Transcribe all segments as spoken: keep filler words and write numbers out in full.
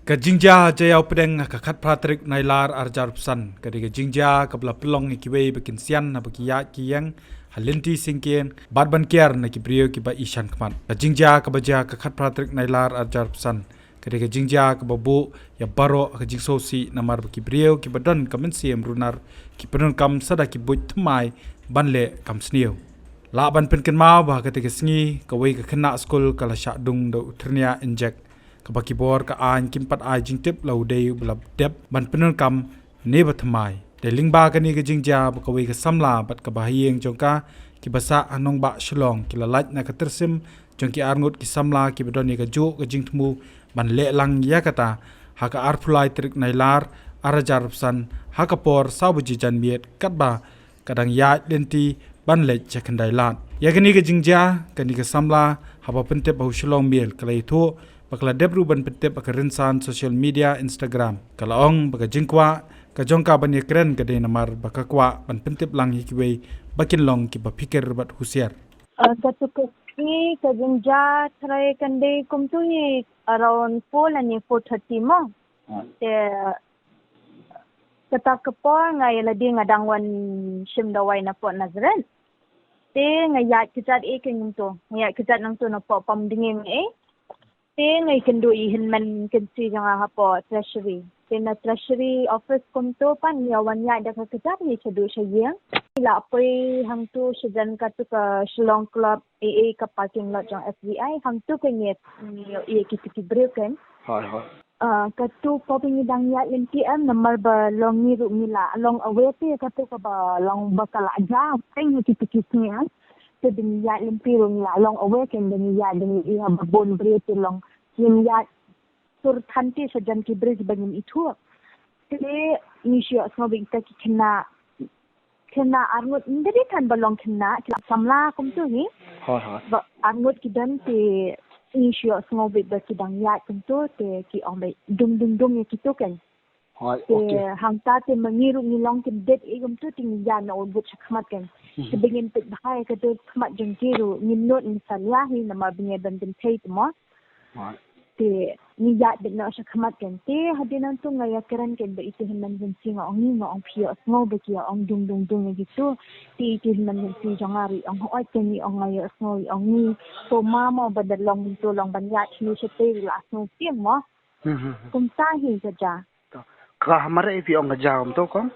Ka jingjia ha Jaiaw Pdeng ha ka khatphra tarik Nailar arhajar arphew san ka dei ka jingjia kaba la pynlong ïa kiwei ba kin sian haba ki ïaid ki ïeng ha lynti syngkien bad ban kiar na ki briew kiba i shan khmat. Ka jingjia kaba jia ha ka khatphra tarik Nailar arhajar arphew san ka dei ka jingjia kaba buh ïa baroh ka jingsngewsih namar ba ki briew kiba don ka mynsiem runar ki pyndonkam sa da ki buit thymmai ban leh kam sniew. Lah ban pynkynmaw ba ha katei ka sngi kawei ka khynnah skul ka la shah dung da u thyrniah injek, kaba ki bor ka aiñ kim pat ai jingtip la u dei uba la dep ban pyndonkam ne ba thymmai. Dei lyngba kane ka jingjia ba kawei ka samla bad kaba ha ïing jong ka kiba sah ha nongbah Shillong ki la lait na ka tyrsim jong ki arngut ki samla kiba don ïa kajuh ka jingthmu ban leh lang ïa kata ha ka arphew lai tarik Nailar arhajar arphew san ha ka por saw baje janmiet katba ka dang ïaid lynti ban leit sha Khyndailad. Ïa kane ka jingjia kane ka samla haba pyntip ha u Shillong Mail ka la ïathuh ba ka la dep ruh ban pyntip ha ka rynsan social media Instagram. Ka la ong ba ka jingkwah ka jong ka ban ïakren ka dei namar ba ka kwah ban pyntip lang ïa kiwei ba kin long kiba phikir bad husiar. Ah, katei ka sngi ka jingjia trai kan dei kumtu hi around four lane four thirty mo. Te kata ka por nga ïa lade nga dang wan shim dawai na Port Nazareth. Te nga ïaid kjat eh kumtu. Nga ïaid kjat nangtu na Port Pamding eh. Te nga ïakynduh ïa i hynmen kynsi jong nga hapoh Treasury. Te na Treasury office kumtu pat nga wan ïaid da ka kjat nga ïa shaduh sha ïing. Nga la poi hangtu shajan katu ka Shillong Club, eh, eh, ka parking lot jong S B I. Hangtu ka ngi ïa, ïa kitu ki briew kan. Hooid, hooid. Ah, katu pop ngi dang ïaid lynti em namar ba long ngi ruh ngi la long aware te katu kaba long ba ka la jia teng ha kitu ki sngi em. Te ba ngi ïaid lynti ruh ngi la long aware kan ba ngi ïaid ba ngi ïa ba bun briew te long ngim ïaid tur than te shajan ki briew ba ngim ithuh. Te ngi shu ïohsngew ba kita ki khynnah khynnah arngut, ym dei than ba long khynnah, ki la samla kumtu hi. Hooid, hooid. Ba arngut ki don te ngi shu ïohsngew beit ba ki dang ïaid kumtu te ki ong beit dung dung dung ïa kitu kan. Hooid, te okay. Hangta te ma ngi ruh ngi long kyndit ïa kumtu te ngi ïaid noh wut wut shakhmat kan. Mhm. Te ba ngin peit bha ïa ka dor khmat jong ki ruh ngin nud ngin salia hi namar ba ngi don kynthei te mo. Hooid. Te ngi ïaid beit noh shakhmat kan. Te hadien nangtu nga ïakren kan bad iti hynmen kynsi nga ong ngi, nga ong phi ïohsngew ba ki ïa ong dung dung dung ïa kitu. Te iti hynmen kynsi jong nga ruh i ong hooid kan, i ong nga ïohsngew, i ong ngi. To ma mo ba da long kumtu long ban ïaid shane shatei ruh la sngewsih mo. Hmm, hmm, hmm. Kumta hi ka jia. To. Ka ha mareh phi ong ka jia kumtu kong?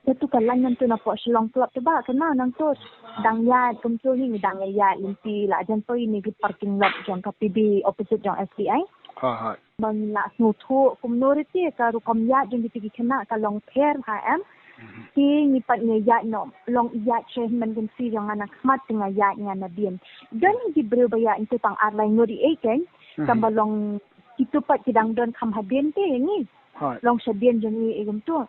Katu ka lain nangtu na pdeng Shillong Club tu ba, kane nangtu dang ïaid kumtu hi, ngi dang ïaid lynti la jan poi ne ki parking lot jong ka P B opposite jong S B I. Ha, ha. Ba ngi la sngewthuh kumno ruh te ka rukom ïaid jong kito ki khynnah ka long pher ha em. Mhm. Te ngi pat ngi ïaid noh, long ïaid sha hynmen kynsi jong nga na khmat te nga ïaid nga na dien. Don hi ki briew ba ïaid nangtu tang ar lai ngut ïa ei keiñ. Mhm. Tang ba long kito pat ki dang don kham hadien te ngi. Hooid. Long shadien jong ngi ïa kumtu.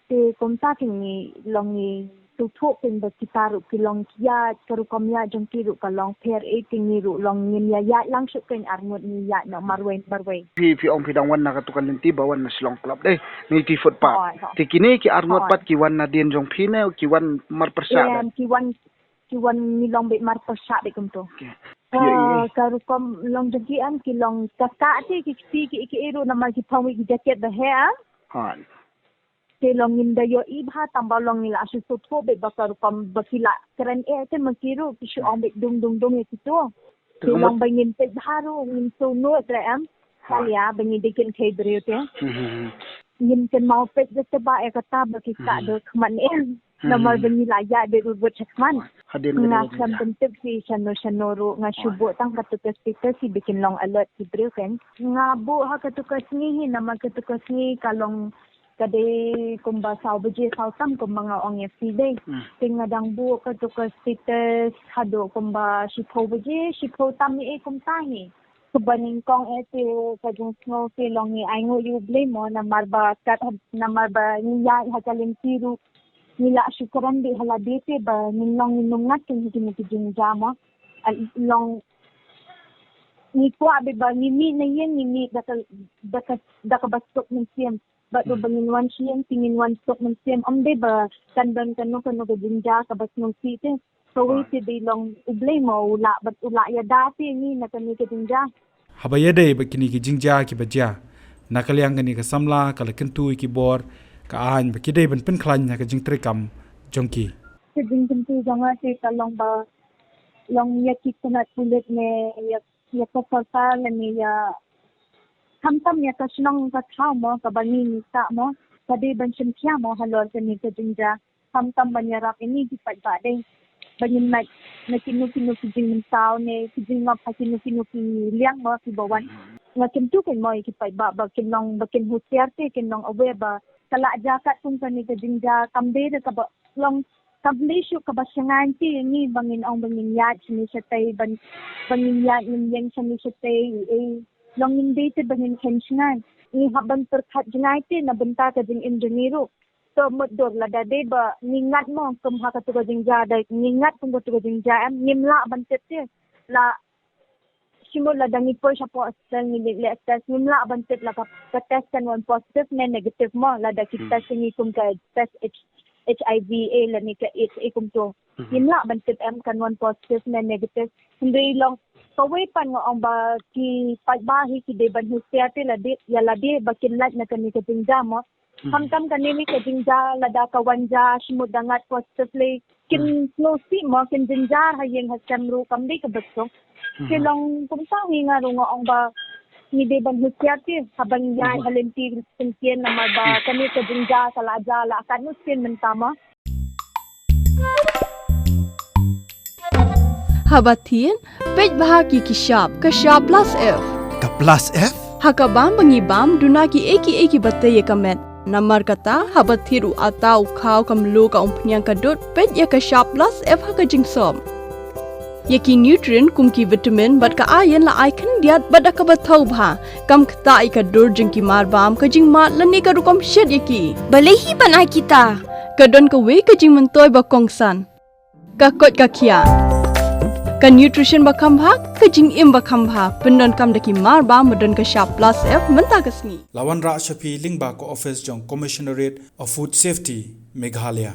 Te kumta te ngi long ngi sngewthuh keiñ ba kita ruh ki long ki ïaid, ka rukom ïaid jong ki ruh ka long pher, eh, te ngi ruh long ngin ïa ïaid lang shuh keiñ ar ngut ngi ïaid noh marwei marwei. Phi, phi ong phi dang wan na katu ka lynti ba wan na Shillong Club de, na iti footpath. Hooid, hooid. Te kine ki ar ngut pat ki wan na dien jong phi ne ki wan mar pyrshah de? Em, ki wan, ki wan ngi long beit mar pyrshah beit kumtu. Okay. Phi ïohi, ah, ka rukom long jong ki em, ki long ka kah te ki kti ki, ki, ki ruh namar ki phong beit ki jaket ba heh em. Hooid. Te long ngim da ïohi bha tang ba long ngi la shu sngewthuh beit ba ka rukom ba ki la kren eh te ma ki ruh ki shu ong beit dung dung dung ïa kitu. Te long ba ngin peit bha ruh ngin sngewthuh trai em. Hooid. Ïa ba ngi dei kynthei briew te. Hmm, hmm, hmm. Ngin kynmaw peit da tba ïa kata ba ki kah dor khmat ne em. Hmm. Namar ba ngi la ïaid beit wut wut shakhmat. Hadien nga khlem pyntip shi shano shano ruh, nga shu buh tang katu ka status hi ba kin long alert ki briew keiñ. Nga buh ha katu ka sngi hi namar katu ka sngi ka long ka dei kumba saw baje saw tam kumba nga ong ïa phi dei. Hmm. Te nga dang buh katu ka status haduh kumba shiphew baje, shiphew tam eh kumta hi. Kaba nyngkong eh te ka jingsngew te long ngi ainguh ïa U Blei mo namar ba kat ha, namar ba ngi ïaid ha ka lynti ruh ngi la shu kren beit ha lade te ba ngin long ngin ym ngat keiñ ha kine ki jingjia mo. Long ngi kwah beit ba ngi mih na ïing ngi mih da ka, da ka, da kaba suk mynsiem. Bad ruh ba ngin wan sha ïing te ngin wan suk mynsiem. Ym dei ba kan don kano kano ka jingjia kaba sngewsih te. Kawei te dei long U Blei mo u lah, bad u lah ïada te ngi na kane ka jingjia. Haba ïadei bad kine ki jingjia kiba jia, na ka liang kane ka samla ka la kyntu ïa ki bor ka aiñ ba ki dei ban pynkhlaiñ ha ka jingtrei kam jong ki. Ka jingkyntu jong nga te ka long ba long ïa ki tnat pulit ne ïa, ïa ka sorkar lane ïa khamtam ïa ka shnong ka thaw mo kaba ngi ngi sah mo, ka dei ban shim khia mo halor kane ka jingjia. Khamtam ban ïarap ïa ngi ki paidbah dei ba ngin mad na kino kino ki jingmynsaw ne ki jingngop ha kino kino ki liang mo kiba wan. Nga kyntu kein mo ïa ki paidbah ba kin long, ba kin husiar te, kin long aware ba ka la jia katkum kane ka jingjia, kam dei da kaba long, kam dei shuh kaba shngaiñ te ïa ngi ba ngin ong ba ngin ïaid shane shatei, ban, ba ngin ïaid ngin ïeng shane shatei, eh, long ngin dei te ba ngin kheiñ shngaiñ. Ngi hap ban pyrkhat jngai te na bynta ka jingim jong ngi ruh. To mutdur lada dei ba ngi ngat mo kum ha katu ka jingjia, da ngi ngat kum katu ka jingjia em, ngim lah ban tip te. La shimut lada ngi poi shapoh hospital ngi leh, leh test, ngim lah ban tip la ka, ka test kan wan positive ne negative mo, lada ki test ngi kum ka test H, HIV A lane ka AIDS A kumto. Ngim lah ban tip em kan wan positive ne negative. Hynrei long kawei pat nga ong ba ki paidbah hi ki dei ban husiar te lade, ïa lade ba kin lait na kane ka jingjia mo. Khamtam kane ne ka jingjia lada ka wan jia shimut da ngat positive lei, kin sngewsih mo, kin jynjar ha ïing ha sem ruh, kam dei kaba suk. Te long kumta hi nga ruh nga ong ba ngi dei ban husiar te haba ngi ïaid ha lynti syngkien, namar ba kane ka jingjia ka la jia la katno sien mynta mo. Haba thied, peit bha ïa ki shap, ka shap plus F. Ka plus F? Ha ka bam ba ngi bam, duna kiei kiei kiba tei ïa ka met. Namar kata, haba thied u atta, u khaw, ka mluh, ka umphniang, ka dud, peit ïa ka shap plus F ha ka jingsop. Ïa ki nutrient kum ki vitamin bad ka iron la ai khyndiat bad da kaba thaw bha. Kam ktah ïa ka dur jong ki marbam, ka jingmad lane ka rukom shet ïa ki. Balei hi ban ai kita? Ka don kawei ka jingmyntoi ba kongsan. Ka koit ka khiah. Ka nutrition ba kham bha, ka jingim ba kham bha. Pyndonkam da ki marbam ba don ka shap plus F mynta ka sngi. La wanrah sha phi lyngba ka office jong Commissionerate of Food Safety, Meghalaya.